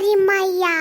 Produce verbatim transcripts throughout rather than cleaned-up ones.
अरे मैया,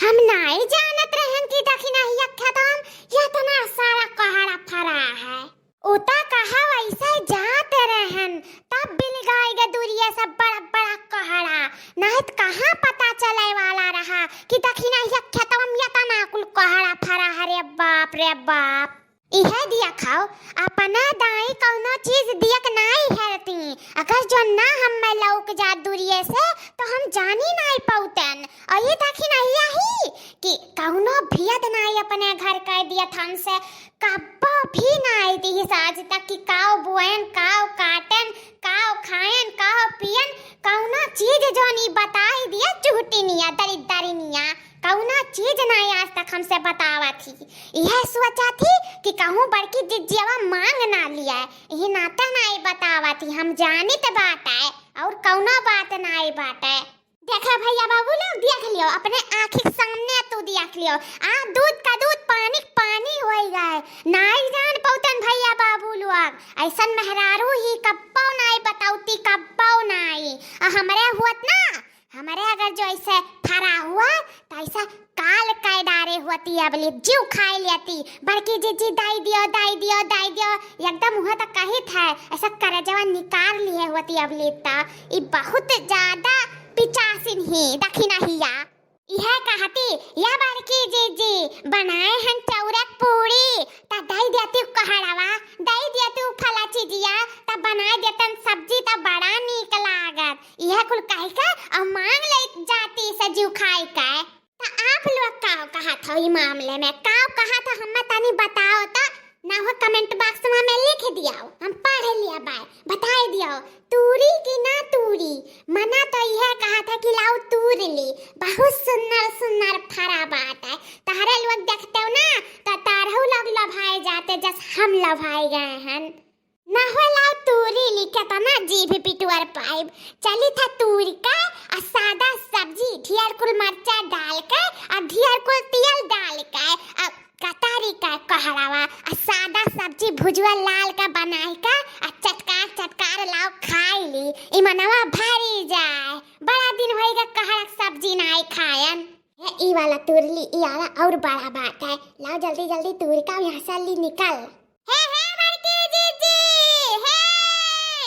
हम नाई जानत रहन कि दखिनहिया खेतवा में यतना सारा कोहड़ा फरा है। उ त कहा वैसे जात रहन, तब बिल गाय के दूरिये से बड़ा बड़ा कोहड़ा, नाई त कहाँ पता चले वाला रहा कि दखिनहिया खेतवा में यतना कुल कोहड़ा फरा है। रे बाप, रे बाप। इहे दिया खाओ, अपना दाई कौनो चीज दियक नाई हेरती। अगर जो ना हम में लौक जात दूरिये से, तो हम जानी नाई पौतन। और ये दखिनहिया ही कि कौनो भियत नाई अपने घर का दियत हमसे, कब्बो भी नाई दिहिस आज तक कि काव बोएन, काव काटन, काव खाएन, काव पियन, कौनो चीज जो नी बताई दिया चुहटिनिया, दरिद्दरिनिया। कौनो चीज नाई आज तक हमसे बतावत ही। इहे सोचत ही कि कहूँ बड़की जिज्जियवा मांग ना लिया, इही नाते नाई बतावत ही। हम जानित बाटे और कौनो बात नाई बाटे। देखा भैया बाबू लोग, देख लियो, अपने आँखी के सामने तू देख लियो, आ दूध का दूध, पानी के पानी होई गए। नाई जान पौतन भैया बाबू लोग, ऐसन मेहरारू ही कब्बो नाई बतौती, कब्बो नाई। आ हमरे हुअत ना, हमरे अगर जो ऐसे फरा हुआ, तो ऐसा काल कै डारे होती, अबली जीव खाई लेती। बड़की जिज्जी, "दाई दियो, दाई दियो, दाई दियो।" एकदम उहाँ तक कही था, ऐसा करजवा निकाल लिए होती अबली। त ई बहुत ज्यादा पिचासिन ही दखिनहिया। इहे कहती, "या बड़की जिज्जी, बनाए हन चौरक पूड़ी, त दाई देती कोहड़वा, दाई देती फला चिजिया, त बनाए देतन सब्जी, त बड़ा नीक लागत।" इहे कुल कहि के और मांग ले जाती से जीव खाई के। त आप लोग का कहत हो ई मामले में? का कहत हो, हमें तनी बताओ त, ना हो comment box में लिख दियाओ, हम पढ़ लिया बाय, बताई दियाओ, तूरी कि ना तूरी? मना तो इहे कहत है कि लाओ तूर ली, बहुत सुंदर सुंदर फरा बात है। तहरे लोग देखते हो ना, त तारहु लोग लभाए जाते, जस हम लभाए गए हैं। ना हो लाओ तूरी ली, केतना जीभ पिटुअर पाइब। चली था तूर के आ सादा सब्जी, ढेर कुल मरचा डाल के आ ढेर कुल तेल डाल के आ कतारी के कोहड़ावा आ सादा सब्जी भुजुआ लाल के बनाई के आ चटकार चटकार लाओ खाई ली, ई मनवा भरी जाए। बड़ा दिन होई गए कोहड़ा के सब्जी नाई खायन। हे, ई वाला तूर ली, ई वाला और बड़ा बात है। लाओ जल्दी जल्दी तूर का यहाँ से ली निकल। हे, हे, बड़की जिज्जी, हे,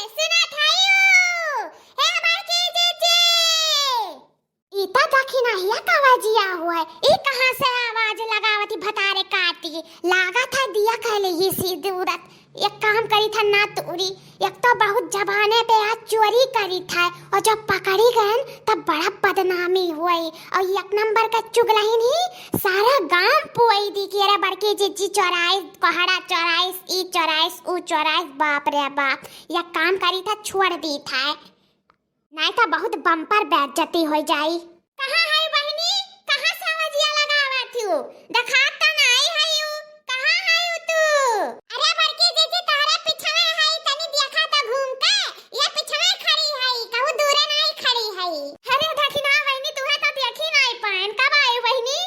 सुनत हयू? हे, बड़की जिज्जी। ई त दखिनहिया का आवाजिया हुआ है। ई कहाँ से आवाज लगावती भतारे काटी? लागत है दिया कहले ही सी दूरत। एक काम करी था ना तूरी, एक तो बहुत जबाने पे आज चोरी करी था, और जब पकड़ी गए तब बड़ा बदनामी हुई, और एक नंबर का चुगलहिन ही सारा गांव पुआई दी कि अरे बड़की जिज्जी चोराइस, कोहड़ा चोराइस, ई चोराइस, ऊ चोराइस। बाप रे बाप, एक काम करी था छोड़ दी था, नाई तो बहुत बम्पर बेइज्जती हो जाई। कहाँ है बहिनी? कहाँ से आवाजिया लगावत हू? देखात तो नाई है यू। कहाँ है यू तू? अरे बड़की जिज्जी, तोहरे पिछवे है, तनी देखा तो घूम के। ये पिछवे खड़ी है, कहूँ दूरे नाई खड़ी है। अरे दखिना बहिनी, तुहे तो देखी नाई पाएन। कब आयू बहिनी?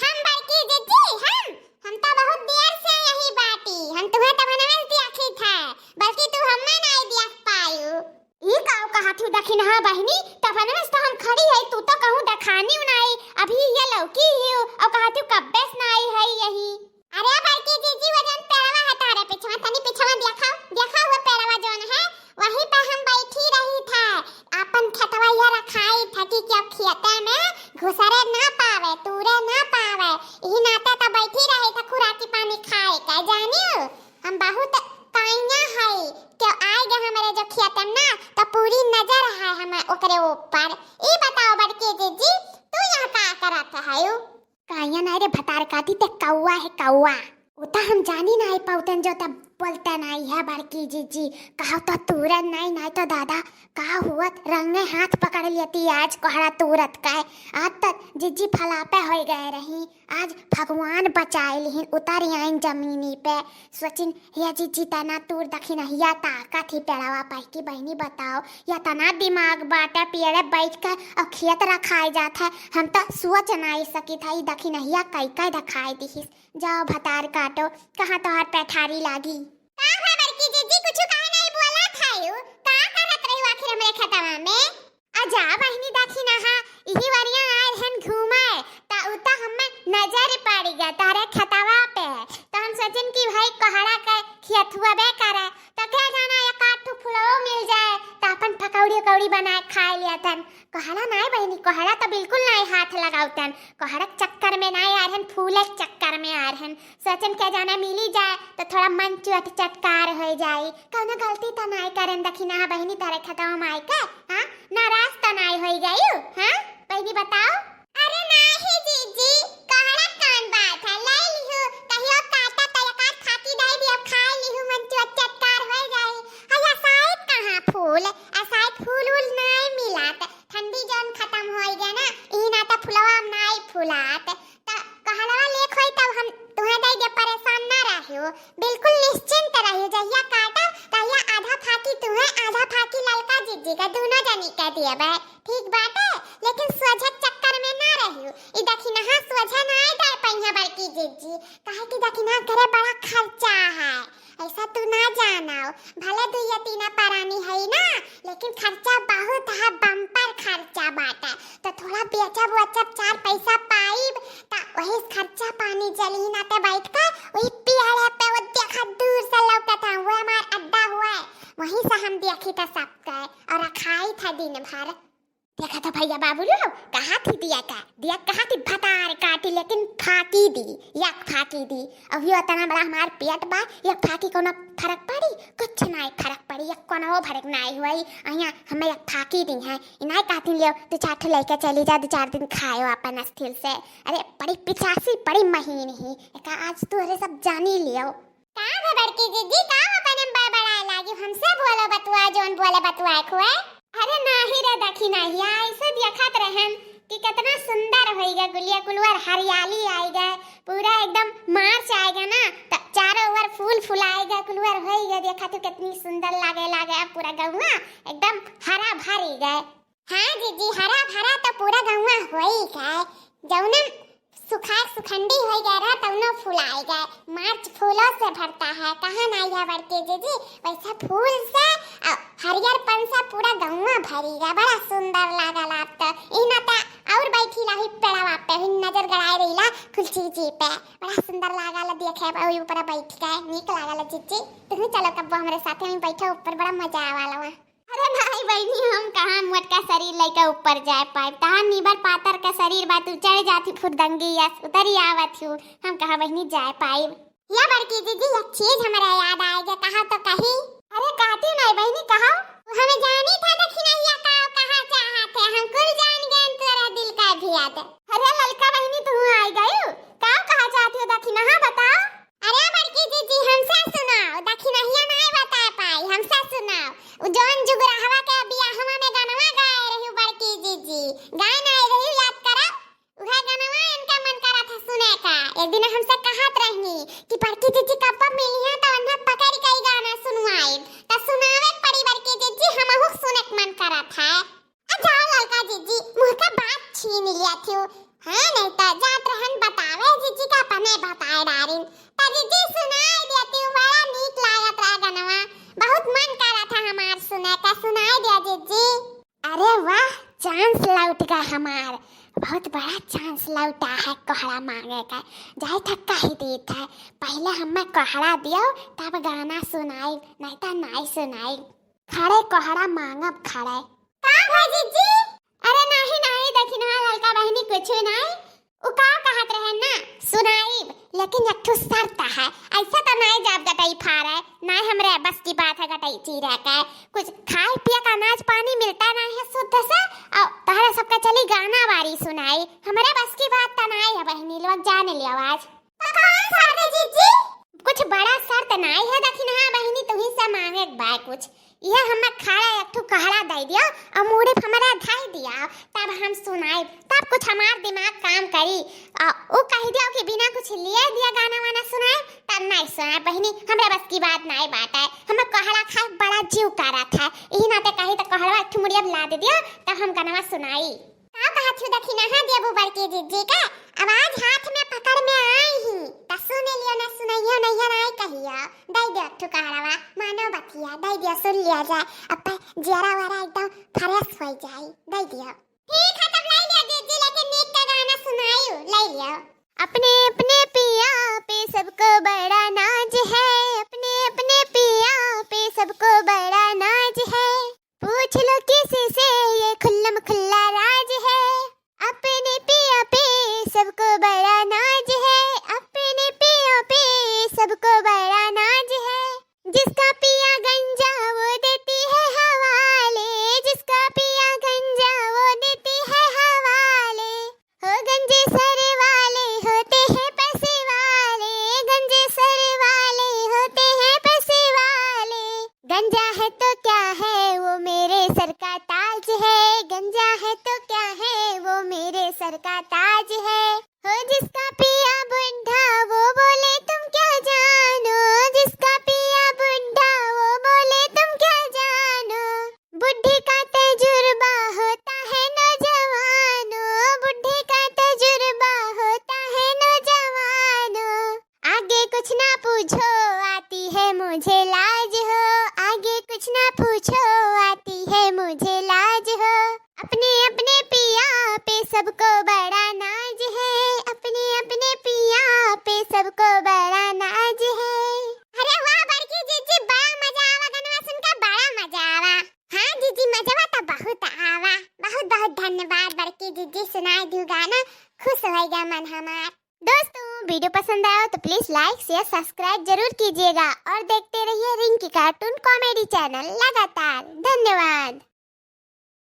हम बड़की जिज्जी, हम, हम तो बहुत देर से यही बाटी। हम तुहे तबनवे से देखी था, बल्कि तू हमें नाई देख पायू। ई काऊ कहत हू दखिनहा बहिनी, तबनवे से तो हम खड़ी है, तू तो कहूँ देखानी नाई, अभी ये लौकी ही हो, और कहत हू कब्बे से नाई है यही। अरे बड़की जिज्जी, वो जौन पेड़वा है तारे पिछवा, तनी पिछवा देखा, देखा वो पेड़वा जौन है, वहीं पे हम बैठी रही था, अपन खेतवा ये रखाई था कि क्या खेते में घुसरे ना पावे, तूरे ना पावे, यही नाते तो बैठी रही था खुराकी पानी खाए के, जानियो हम बहुत काइया है, क्यों आए गए हमारे जो खेते में ना, तो पूरी नजर है हमें ओकरे ऊपर। ई बताओ बड़की जिज्जी, तू यहाँ का करत है? काया नाई रे भतार काटी, ते कौआ है कौआ। उता हम जानी नाई पौतन जो तब बोलते नाई है बड़की जिज्जी। कहा तो तूरत नाई, नाई तो दादा का हुअत रंगे हाथ पकड़ लेती आज कोहड़ा तूरत का है। आज तक जिज्जी फलापे हो गए रही, आज भगवान बचाए लिहिन, उतर आइन जमीनी पे। सोचिन, "हे जिज्जी, तना तूर दखिनहिया ताकत ही पेड़वा पाई की बहिनी बताओ, या तना दिमाग बाटे पेड़े बैठ के और खेत रखाए जात है, हम तो सोच नाई सकित है, ई दखिनहिया कई कई देखाई दिहिस।" जाओ भतार काटो, कहाँ तोहार पैठारी लागी। का है बड़की जिज्जी, कुछ काहे नहीं बोला था यू? का करत रही आखिर हमरे खेतवा में? आ जा बहिनी दखिनहा, इही वरिया आयल नजर पड़ गया तारे खतवा पे, तो हम सोचन कि भाई कोहड़ा के खियथुआ बे करे, तो क्या जाना एक आध ठो फुलवो मिल जाए, तो अपन पकौड़ी उकौड़ी बनाए खाए लिया तन। कोहड़ा नाई बहिनी, कोहड़ा तो बिल्कुल नाई हाथ लगावतन, कोहड़ा के चक्कर में नाई आ रहन, फूले के चक्कर में आ रहन। सोचन क्या जाना मिली जाए तो थोड़ा मन चुअट चटकार हो जाई। कौनो गलती तो नाई करन दखिनहा बहिनी तारे खतवा माई के, हाँ? नाराज तो नाई होई गई, हाँ? बहिनी बताओ। अरे नाही जीजी, कोहड़ा कौन बात है, ले लिहू, कहियो काटा तो एक आध फाकी दे दियो, खाए लिहू, मन चुअट चटकार हो जाई। अया शायद कहाँ फूल, आ शायद फूल उल नाई मिलात, ठंडी जौन खत्म होई गया ना, ई नाते फुलवा नाई फुलात। त कहलवा लेख होई तब हम तुहे दे दे, परेशान ना रहियो, बिल्कुल निश्चिंत रहियो। जहिया काटब तहिया आधा फाकी तुहे, आधा फाकी ललका जीजी का, दोनों जनी के दियबे, ठीक बाटे? लेकिन सोझे चक्कर में ना रहियो, ई दखिनहा सोझे ना दे पइहे बड़की जीजी, काहे कि दखिनहा घरे बड़ा खर्चा है। ऐसा तू ना जानाओ, भले दुइया तीना परानी है ना, लेकिन खर्चा बहुत है, बम्पर खर्चा बाटे। तो थोड़ा बेचब वचब, चार पैसा पाइब, त वही खर्चा पानी जली ना ते बैठ के वही पियाले पे वो देखा दूर से लौकत है, वो हमार अड्डा हुआ है, वहीं से हम देखी था सबके और रखाई था दिन भर। देखा था भैया बाबू लोग, कहा थी दिया का, दिया कहा थी भतार काटी लेकिन फाकी दी, एक फाकी दी। अभी इतना बड़ा हमार पेट बा, एक फाकी कोनो फर्क पड़ी? कुछ नाई फर्क पड़ी, एक कोनो फर्क नाई हुई। अहिया हमें एक फाकी दी है, इनाई कहती लियो, दो चार ठो लेके चली जा, दो चार दिन खायो अपन अस्थिर से। अरे बड़ी पिचासी, बड़ी महीन ही, एका आज तू अरे सब जानी लियो। का हो बड़की जीजी, का अपने बड़बड़ाए लागी? हमसे बोलो बतुआ, जौन बोले बतुआ खुए। अरे नाही रे दखिनहिया, ऐसे देखत रहन कि कितना सुंदर होई गए गुलिया, कुलवर हरियाली आई गए, पूरा एकदम मार्च आएगा ना, त चारों ओर फूल फुलाए गए, कुलवर होई गए। देखा तू कितनी सुंदर लागे लागे, अब पूरा गौवा एकदम हरा भरी गए। हाँ जीजी, हरा भरा तो पूरा गौवा होई गए, जौने सुखार सुखंडी होई गए रहा, तौनो फुलाई गए। मार्च फूलों से भरता है, कहा ना यह बड़की जीजी, वैसा फूल से, अ, हरियरपन से पूरा गौवा भरी गए। बड़ा सुंदर लागल आप तो। इना तो और बैठी लाही पेड़वा पे, ही नजर गड़ाए रहीला कुल चीजी पे। बड़ा सुंदर लागल देखे, वही ऊपर बैठ के नीक लागल। जीजी, तुम चलो कब्बो हमरे साथे में बैठो ऊपर, बड़ा मजा आवाला वहाँ। अरे नाई बहिनी, हम कहाँ मोटका शरीर लइके ऊपर जाए पाइब? तहार निबर पातर का शरीर बा, तू चढ़ जाती फुरदंगी यस उतरी आवत हूँ, हम कहाँ बहिनी जाए पाइब? या बड़की जीजी, एक चीज हमरा याद आए गए, कहा तो कही। अरे कहती नाई बहिनी, कहा। हमें जानी था दखिनहिया का कहा चाहत है, हम कुल जान गए तोरा दिल का भियाद। अरे ललका बहिनी, तू आई गयू, का कहा चाहती हो दखिनहा, बताओ। अरे बड़की जीजी, हमसे सुनाओ, दखिनहिया नाई बता पाई, हमसे सुनाओ। उ जौन जुगुरहवा के बियाहवा में गनवा गाए रही बड़की जीजी, गाए नाई रही, याद करा। उहे गनवा इनका मन करा था सुने का। एक दिन हमसे कहत रहनी कि बड़की जीजी कब मिली है तो उन्हें पकड़ के ई गाना सुनवाई। त सुनावे पड़ी बड़की जीजी, हमहू सुने के मन करा था। आ जाओ ललका जीजी, मुँह का बात छीन लिया थियो। हाँ, नहीं तो जात रहन बतावे जीजी का अपने बताए डारिन। त जीजी सुनाई देती हूँ, बड़ा नीक लागत रहा गनवा। बहुत मन करा था हमार सुने का, सुनाई दिया जीजी। अरे वाह, चांस लौट गया हमार। बहुत बड़ा चांस लौटा है कोहड़ा मांगे का। जाए था कह देत है, पहले हमें कोहड़ा दियो तब गाना सुनाई, नहीं तो नहीं सुनाई। खड़े कोहड़ा मांगब खड़े। का भौजी जी? अरे नाही, नाही, दखिनहा ललका बहिनी कुछु नाही। उ का कहत रहे ना, सुनाइब, लेकिन एक ठो शर्त है। ऐसे तो नाही जाब गटई फारे, नाही हमरे बस की बात है गटई चीरे के। कुछ खाए पिए का अनाज पानी मिलता नाही है शुद्ध से, और तहरा सबका चली गाना वारी सुनाई। हमरे बस की बात तो नाही है बहिनी लोग, जाने लियो आज। तो कौन शर्त है जीजी? कुछ बड़ा शर्त नाई है दखिनहा बहिनी, तुही से मांगे के बा कुछ। यह हमें खड़ा एक ठो कहड़ा दे दिया और मूड़ी पे हमरा धई दिया, तब हम सुनाई, तब कुछ हमार दिमाग काम करी। आ, उ कह दिया कि बिना कुछ लिए दिया गाना वाना सुनाए, तब नहीं सुनाए बहिनी, हमरा बस की बात नहीं बात है। हमें कहड़ा खाए बड़ा जीव करत है, यही नाते कही तो कहड़ा एक ठो मुड़िया ला दे दिया, तब हम गाना सुनाई। का कहत हूँ दखिनहा देबू बड़की जीजी का? अब आज हाथ में पकड़ में आई ही, त सुन लियो, न सुनइयो नैया नाई कहियो। दई दे अट्ठू कहड़वा, मानो बतिया, दई दियो, सुन लिया जाए। अब पे जियरा वरा एकदम फ्रेश हो जाई, दई दियो। ठीक है, तब लाई लियो जीजी, लेकिन नीक का गाना सुनाई, लाई लियो। अपने अपने पिया पे सबको बड़ा नाज है, अपने अपने पिया पे सबको बड़ा नाज है। पूछ लो किसी से, ये खुल्लम खुल्ला राज है। अपने पिया पे सबको बड़ा नाज है, अपने पिया पे सबको बड़ा नाज है। जिसका पिया गंजा वो देती है हवाले, जिसका पिया गंजा वो देती है हवाले। हो गंजे सर वाले होते हैं पैसे वाले, गंजे सर वाले होते हैं पैसे वाले। गंजा है तो क्या है वो मेरे सर का ताज है, गंजा है तो क्या है वो मेरे सर का ताज है। हो जिसका पिया बुढ़ा वो बोले तुम क्या जानो, जिसका पिया बुढ़ा वो बोले तुम क्या जानो। बुढ़े का तजुर्बा होता है नौजवानों, बुढ़े का तजुर्बा होता है नौजवानों। आगे कुछ ना पूछो आती है मुझे लाज हो, आगे कुछ ना पूछो आती है मुझे लाज हो। अपने अपने पिया पे सबको बड़ा नाज है, अपने अपने पिया पे सबको बड़ा नाज है। अरे वाह बड़की जीजी, बड़ा मजा आवा, गनवा सुन के बड़ा मजा आवा। हाँ जीजी, मजवा तो बहुत आवा। बहुत बहुत धन्यवाद बड़की जीजी, सुनाई दिहु गाना, खुश होइगा मन हमार। दोस्तों, वीडियो पसंद आया हो तो please like, share, subscribe जरूर कीजिएगा और देखते रहिए रिंकी cartoon comedy channel लगातार। धन्यवाद।